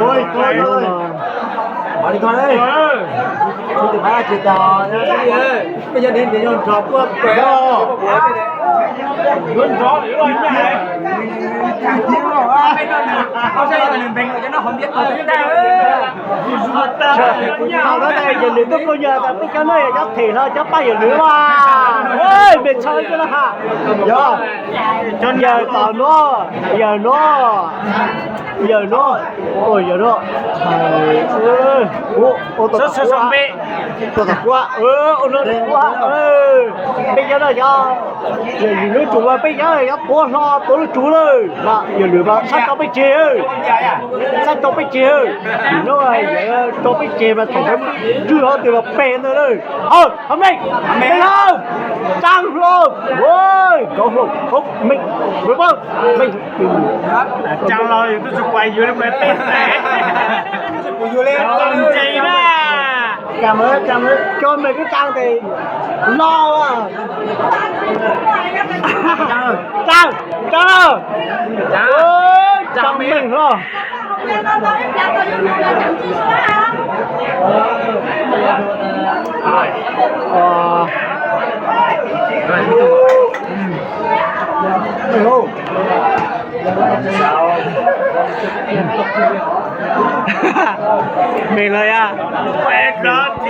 Ui, koj ơi. Ui, koj ơi. Ui, koj ơi. Ui, koj ơi. Ui, koj ơi. Thaum no yog lwm tus kuj yog tas peb cov no yog cov them hlo cov pab yawm lwm mas. Mej txhawj cov no ha. Yog, yawm tom no, yawm no, yawm no, yawm no. Peb cov no yog, yawm lwm lub tsum mas peb cov no yog tuav hlo tuav lub tsum lawm. Yawm lwm mas sab rau peb tseg, sab rau peb tseg. Nim no yawm rau peb tseg mas thaum peb ntswj hauv twg los peg ntawd lawm. Ho mej, mej hlo, tsaa hlo, nkauj hlo, mej, mej, mej. Tsaa los yus twb tsis pais yuav li peb teg na. Tsees na. Cov mej twb tsaa tes los. Tsaa, tsaa, tsaa mej hlo. Mej los yog.